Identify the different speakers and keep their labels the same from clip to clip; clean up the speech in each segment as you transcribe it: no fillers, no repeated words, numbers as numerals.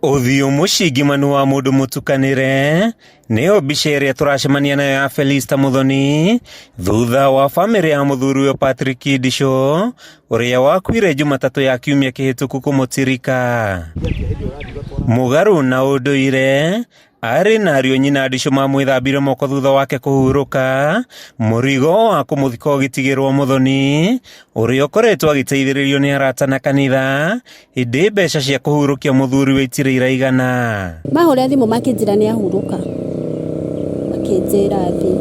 Speaker 1: Ũthiũ mũcingimanu wa mũndũ mũtukanĩre nĩyo mbica ĩrĩa tũracemania nayo ya Felista Muthoni thutha wa bamĩrĩ ya mũthuriwe Patrick Ndicũ ũrĩa wakuire Jumatatũ ya kiumia kĩhĩtũku kũmũtirika. Mũgarũ na ũndũire arĩ na ariũ nyina Ndicũ mamwĩthambire moko thutha wake kũhurũka mũrigo wa kũmũthika ũgĩtigĩrwo Muthoni ũrĩa ũkoretwo agĩteithĩrĩrio nĩ arata na kanitha Ĩndĩ mbeca cia kũhurũkia mũthuriwe itirĩ iraigana.
Speaker 2: Mahũrĩra thimũ makĩnjĩra nĩ ahurũka, makĩnjĩra thiĩ.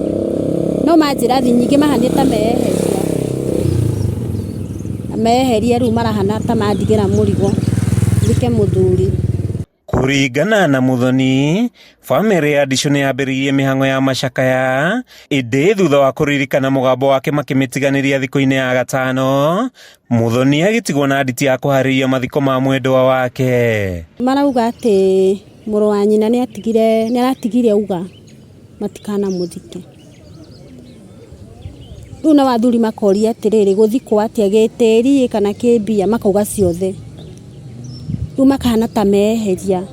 Speaker 2: No manjĩra thiĩ ningĩ mahanire ta meyeheria, meyeheria rĩu marahana ta mandigĩra mũrigo thike mũthuri.
Speaker 1: Kũringana na Muthoni, Famĩlĩ ya Ndicũ nĩ yambĩrĩirie mĩhang'o ya macakaya, ĩndĩ thutha wa kũririkana mũgambo wake makĩmĩtiganĩria thikũ-inĩ ya gatano, Muthoni agĩtigwo na nditi ya kũharĩria mathiko ma mwendwa wake.
Speaker 2: Marauga atĩ mũrũ wa nyina nĩ atigire nĩ aratigire auga matikanamũthike. Rĩu nao athuri makoria atĩrĩrĩ, gũthikwo atĩa, gĩtĩri kana kĩmbia? Makauga ciothe. Rĩu makahana ta meyeheria.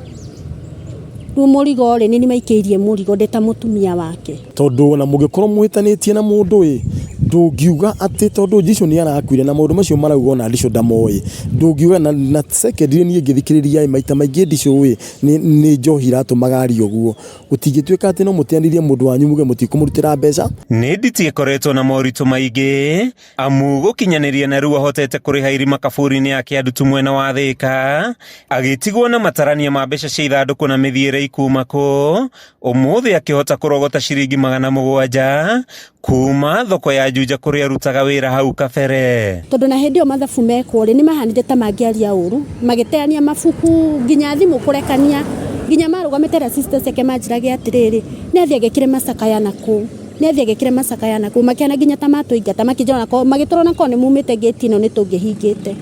Speaker 2: Rĩu mũrigo rĩ, nĩ niĩ maikĩirie mũrigo ndĩ ta mũtumia wake.
Speaker 3: Tondũ ona mũngĩkorwo mũhĩtanĩtie na mũndũ ĩ, ndũngiuga atĩ tondũ Jesũ nĩ arakuire na maũndũ macio marauga ona Ndicũ ndamoĩ, ndũngiuga na secondly niĩ ngĩthikĩrĩria ĩ, maita maingĩ Ndicũ ĩ, nĩ njohi iratũmaga arie ũguo. Gũtingĩtuĩka atĩ no mũteanĩrie mũndũ wanyu muge mũtikũmũrutĩra mbeca.
Speaker 1: Nĩ nditi ĩkoretwo na moritũ maingĩ amu gũkinyanĩria na rĩu ahotete kũrĩha irima kaburi-inĩ ya Kĩandutu mwena wa Thĩka, agĩtigwo na matarania ma mbeca cia ithandũkũ na mĩthiĩre ikuma kũ, ũmũthĩ akĩhota kũrogota ciringi 700 kuma thoko ya Juja kũrĩa arutaga wĩra hau kabere.
Speaker 2: Tondũ na hĩndĩ ĩyo mathabu mekwo rĩ, nĩ mahanire ta mangĩaria ũru, magĩteania mabuku nginya thimũ kũrekania, nginya marũgamĩte na sisters ciake manjĩrage atĩrĩrĩ, nĩ athiĩ agekĩre macakaya na kũu, nĩ athiĩ agekĩre macakaya na kũu, makĩhana nginya ta matũingata, makĩnjĩra onakorwo, magĩtũra onakorwo nĩ mumĩte ngĩti ĩno nĩ tũngĩhingĩte.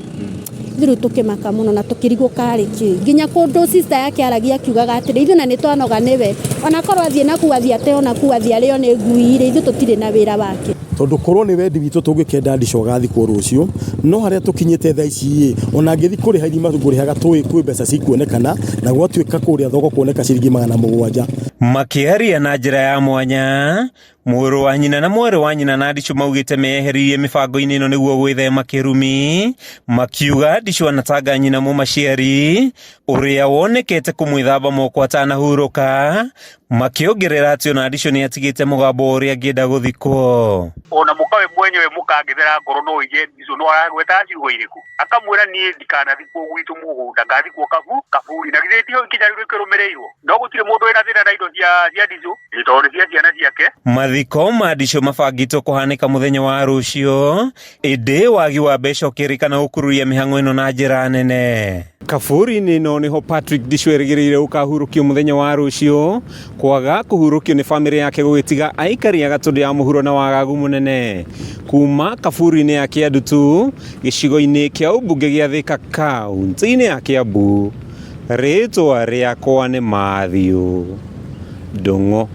Speaker 2: Ithuĩ rĩu tũkĩmaka mũno na tũkĩrigwo karĩ kĩ. Nginya kũndũ sister yake aragia akiugaga atĩrĩ, ithuĩ na nĩ twanoga nĩwe, onakorwo athiĩ nakũu athiĩ ateo nakũu athiĩ arĩo nĩ ngui rĩ, ithuĩ tũtirĩ na wĩra wake.
Speaker 3: Tondũ korwo nĩ wendi witũ tũngĩkenda Ndicũ agathikwo rũciũ, no harĩa tũkinyĩte thaa ici ĩ, ona ngĩthiĩ kũrĩha irima ngũrĩhaga tũĩ kwĩ mbeca cikuonekana, na gwatuĩka kũrĩa thoko kuoneka ciringi 700.
Speaker 1: Makĩaria na njĩra ya mwanya, Mũrũ wa nyina na mwarĩ wa nyina na Ndicũ maugĩte meyeheririe mĩbango-inĩ ĩno nĩguo gwĩthema kĩrumi, makiuga Ndicũ anatanga nyina mũmaciari ũrĩa wonekete kũmwĩthamba moko atanahurũka, makĩongerera atĩ ona Ndicũ nĩ atigĩte mũgambo wa ũrĩa angĩenda gũthikwo.
Speaker 4: Ona mũka we mwenyewe mũka angĩthera ngoro no oige Ndicũ no aragwetaga ciugo irĩkũ? Akamwĩra niĩ ndikanathikwo gwitũ mũgũnda ngathikwo kaburi na githĩ tiho ikinya rĩu rĩkĩrũmĩrĩirwo? No gũtirĩ mũndũ wĩna thĩna na indo cia Ndicũ. Nĩ tondũ nĩ cia ciana ciake.
Speaker 1: Mathiko ma Ndicũ mabangĩtwo kũhanĩka mũthenya wa rũciũ, ĩndĩ wagi wa mbeca ũkĩrĩkana gũkururia mĩhang'o ĩno na njĩra nene. Kaburi-inĩ ĩno nĩho Patrick Ndicũ erĩgĩrĩire gũkahurũkio mũthenya wa rũciũ, kwaga kũhurũkio nĩ bamĩrĩ yake gũgĩtiga aikari a Gatũndũ ya mũhuro na wagagu mũnene. Kuma kaburi-inĩ ya Kĩandutu, gĩcigo-inĩ kĩa ũmbunge gĩa Thĩka kaũntĩ-inĩ ya Kĩambu, Rĩtwa rĩakwa nĩ Matthew Ndung'u.